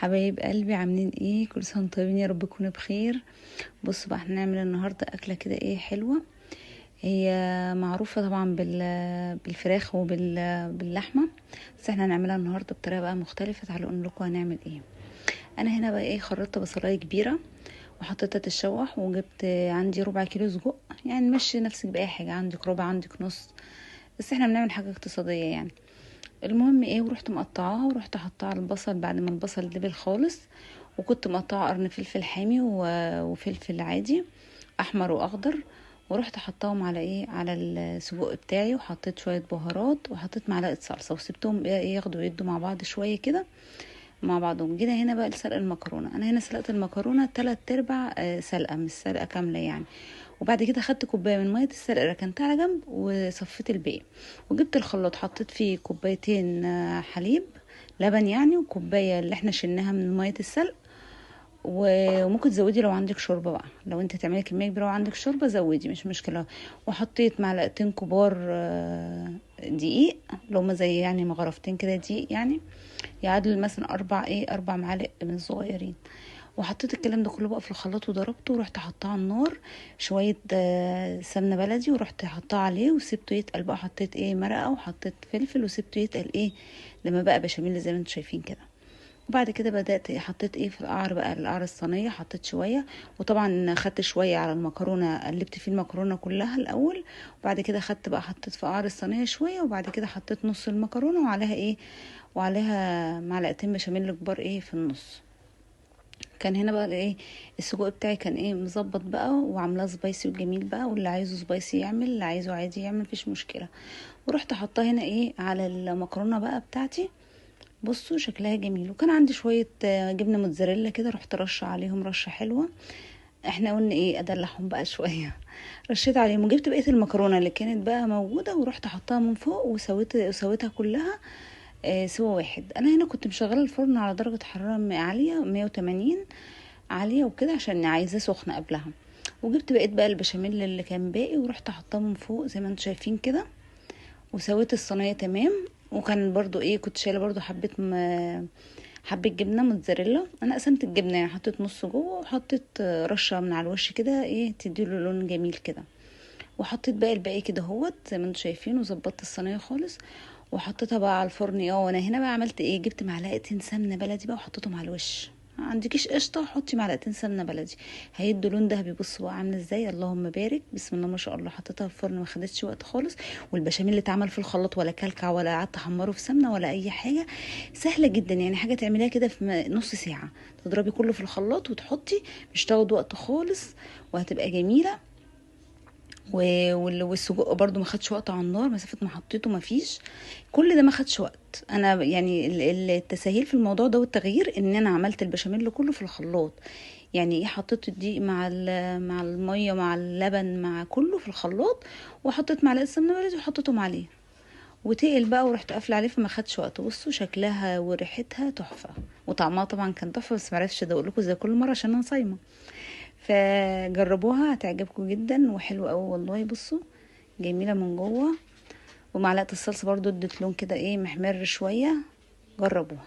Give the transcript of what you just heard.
حبايب قلبي، عاملين ايه؟ كل سنة وانتم طيبين يا رب تكونوا بخير. بصوا بقى، احنا هنعمل النهارده اكله كده ايه حلوة. هي معروفة طبعا بالفراخ وباللحمه، بس احنا هنعملها النهارده بطريقة بقى مختلفة. تعالوا اقول لكم هنعمل ايه. انا هنا بقى ايه، خرطت بصلايه كبيرة وحطيتها تتشوح، وجبت عندي ربع كيلو سجق. يعني مشي نفسك باي حاجة، عندك ربع عندك نص، بس احنا بنعمل حاجة اقتصادية يعني. المهم ايه، ورحت مقطعاها ورحت حطاها على البصل بعد ما البصل دبل خالص. وكنت مقطعه قرن فلفل حامي وفلفل عادي احمر واخضر، ورحت حطاهم على ايه، على السجق بتاعي، وحطيت شوية بهارات وحطيت معلقه صلصه، وسبتهم ايه ياخدوا ويدوا مع بعض شوية كده مع بعضهم. جينا هنا بقى لسلق المكرونه. انا هنا سلقت المكرونه 3/4 سلقه، مش سلقه كاملة يعني. وبعد كده خدت كوباية من مية السلق ركنتها على جنب وصفيت الباقي. وجبت الخلاط حطيت فيه كوبايتين حليب لبن يعني، وكوبايه اللي احنا شلناها من مية السلق. وممكن تزودي لو عندك شوربة بقى، لو انت تعملي كمية كبيرة وعندك شوربة زودي مش مشكلة. وحطيت معلقتين كبار دقيق، لو ما زي يعني مغرفتين كده دقيق يعني، يعادل مثلا 4 معالق من الصغيرين. وحطيت الكلام ده كله بقى في الخلاط وضربته، ورحت حطاه على النار شوية سمنه بلدي، ورحت حطاه عليه وسبته يتقل بقى. حطيت ايه مرقه وحطيت فلفل وسبته يتقل ايه لما بقى بشاميل زي ما انتم شايفين كده. وبعد كده بدات حطيت ايه في القعر بقى، القعر الصينية حطيت شوية، وطبعا خدت شوية على المكرونه، قلبت فيه المكرونه كلها الاول، وبعد كده خدت بقى حطيت في قعر الصينية شوية، وبعد كده حطيت نص المكرونه وعليها ايه، وعليها معلقتين بشاميل كبار ايه في النص. كان هنا بقى ايه السجق بتاعي كان ايه مظبط بقى، وعاملاه spicy وجميل بقى، واللي عايزه spicy يعمل، اللي عايزه عادي يعمل مفيش مشكلة. ورحت حطاه هنا ايه على المكرونه بقى بتاعتي. بصوا شكلها جميل. وكان عندي شوية جبنه موتزاريلا كده، رحت رشه عليهم رشه حلوة. احنا قلنا ايه ادلعهم بقى شوية، رشيت عليهم. وجبت بقية المكرونه اللي كانت بقى موجودة ورحت حطاها من فوق، وسويتها كلها سوا واحد. انا هنا كنت مشغله الفرن على درجه حرارة عالية 180 عالية وكده، عشان عايزاه سخنة قبلها. وجبت بقيت بقى البشاميل اللي كان باقي ورحت حطاه من فوق زي ما انتم شايفين كده، وسويت الصينية تمام. وكان برضو ايه كنت شايله برضو حبه جبنه موتزاريلا. انا قسمت الجبنة يعني، حطيت نص جوه وحطيت رشه من على الوش كده ايه تديله لون جميل كده، وحطيت باقي الباقي كده اهوت زي ما انتم شايفين، وظبطت الصينية خالص وحطيتها بقى على الفرن. وانا هنا بقى عملت ايه، جبت معلقتين سمنه بلدي بقى وحطيتهم على الوش. عندكيش قشطه حطي معلقتين سمنه بلدي، هيدوا لون دهبي. بصوا بقى عامله ازاي، اللهم بارك بسم الله ما شاء الله. حطيتها في الفرن ما خدتش وقت خالص، والبشاميل اللي اتعمل في الخلاط ولا كلكع ولا قعدت احمره في سمنه ولا اي حاجة، سهلة جدا يعني، حاجة تعمليها كده في نص ساعة، تضربي كله في الخلاط وتحطي، مش تاخد وقت خالص وهتبقى جميلة. والسجق برضو ما خدش وقت على النار، مسافة ما حطيته ما فيش، كل ده ما خدش وقت. انا يعني التسهيل في الموضوع ده والتغيير ان انا عملت البشاميل كله في الخلاط، يعني ايه، حطيت الدقيق مع المية مع اللبن مع كله في الخلاط، وحطيت معلقه سمنه بلدي وحطيتهم عليه وتقل بقى، ورحت قافله عليه، فما خدش وقت. بصوا شكلها وريحتها تحفة، وطعمها طبعا كان تحفة، بس ما عرفتش ادوق لكم زي كل مرة عشان انا صايمه. فجربوها هتعجبكم جدا وحلوه قوي والله. بصوا جميلة من جوه، ومعلقة الصلصه برضو ادت لون كده ايه محمر شوية. جربوها.